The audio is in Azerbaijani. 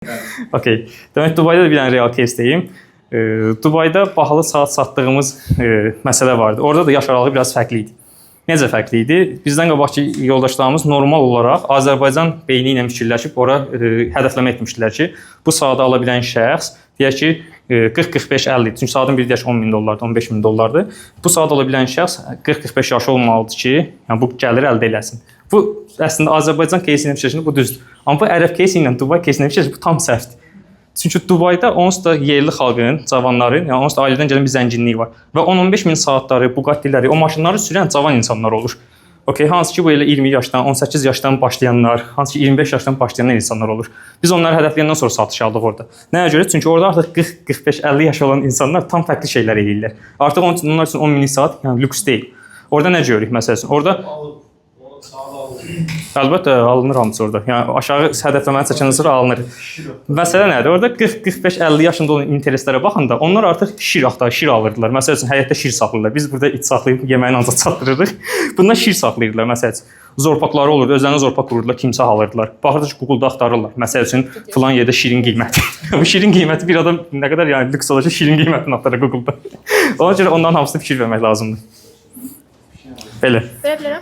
Okay. Demək Dubayda da bir dənə real case deyim. Dubayda bahalı saat satdığımız məsələ vardı. Orada da yaş aralığı biraz fərqli idi. Necə fərqli idi? Bizdən qabaqki yoldaşlarımız normal olaraq Azərbaycan beyni ilə fikirləşib ora hədəfləmə etmişdilər ki, bu saatı ala bilən şəxs deyək ki, 40, 45, 50 idi. Çünki saatın biri deyək 10 min dollardır, 15 min dollardır. Bu saat ala bilən şəxs 40-45 yaşı olmalıdır ki, yəni bu gəlir əldə eləsin. Bu əslində Azərbaycan case ilə fikirləşəndə bu düzdür. Amma bu ərəb case ilə Dubay case ilə fikirləşəndə bu tam səhvdir. Çünki Dubayda onsuz da yerli xalqın, cavanların, yəni onsuz da ailədən gələn bir zənginlik var. Və 10-15 min saatları, Bugattiləri, o maşınları sürən cavan insanlar olur. Okay, hansı ki bu elə 20 yaşdan, 18 yaşdan başlayanlar, hansı ki 25 yaşdan başlayanlar insanlar olur. Biz onları hədəfləyəndən sonra satış aldıq orada. Nəyə görə? Çünki orada artıq 40, 45, 50 yaş olan insanlar tam fərqli şeylər eləyirlər. Artıq onun üçün, onlar üçün 10 min saat yəni lüks deyil. Orada nə görürük məsəl üçün? Orada Alıb, saat alıb. Əlbəttə alınır hamısı orada. Yəni aşağı hədəfləməni çəkəndən sonra alınır. Məsələ nədir? Orada 40, 45, 50 yaşında olan intereslərə baxanda onlar artıq şir axtarır, şir alırdılar. Məsəl üçün həyətdə şir saxlayırlar. Biz burada it saxlayıb yeməyini ancaq çatdırırıq. Bunlar şir saxlayırdılar məsəl üçün. Zorpaqları olurdu, özlərinə zorpaq qururdular, timsah alırdılar. Baxırdı ki, Google-da axtarırlar. Məsəl üçün filan yerdə şirin qiyməti. Bu şirin qiyməti bir adam nə qədər yəni lüks olacaq şirin qiymətini axtarır Google-da. Ona görə onların hamısına fikir vermək lazımdır. Belə. Verə bilərəm.